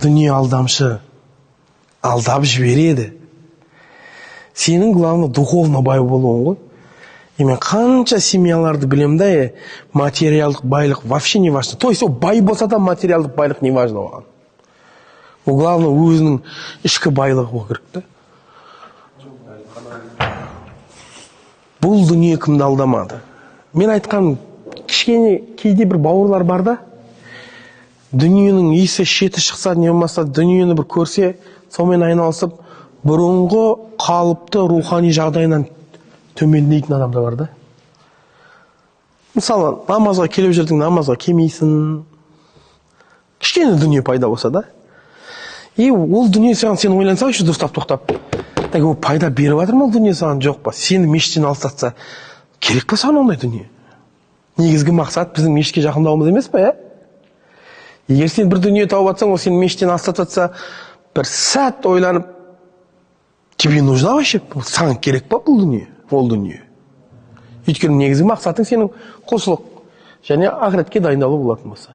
Дүние алдамшы, алдап жібереді. Сенің главное духовно бай болуың ғой. И мен қанша семьяларды білемін да, материалдық байлық вообще не важно. То есть ол бай болса да, материалдық байлық не важно оған. Ол главное өзінің ішкі байлығы болу керек та. Бұл дүние кімді алдамады? Мен айтқан кішкене кейде бір бауырлар бар да, дүниенің иісі шеті шықса, не болмаса дүниені бір көрсе, сонымен айналысып, бұрынғы қалыпты рухани жағдайынан төмендейтін адамдар бар да. Мысалы, намазға келіп жүрдің, намазға келмейсің. Кішкене дүние пайда болса да. И ол дүние саған, сен ойлансаңшы дұрыстап тоқтап. Так, ол пайда беріп жатыр ма ол дүние саған, жоқ па? Сені мешіттен алыстатса, керек па саған ондай дүние? Негізгі мақсат біздің мешітке жақындауымыз емес па, иә? Егер сен бір дүние тауып жатсаң, ол сені мешіттен алыстатып жатса, бір сәт ойланып, тебе нужна вообще? Саған керек па бұл дүние? Ол дүние. Өйткені негізгі мақсатың сенің құлшылық және ақыретке дайындалу болатын болса.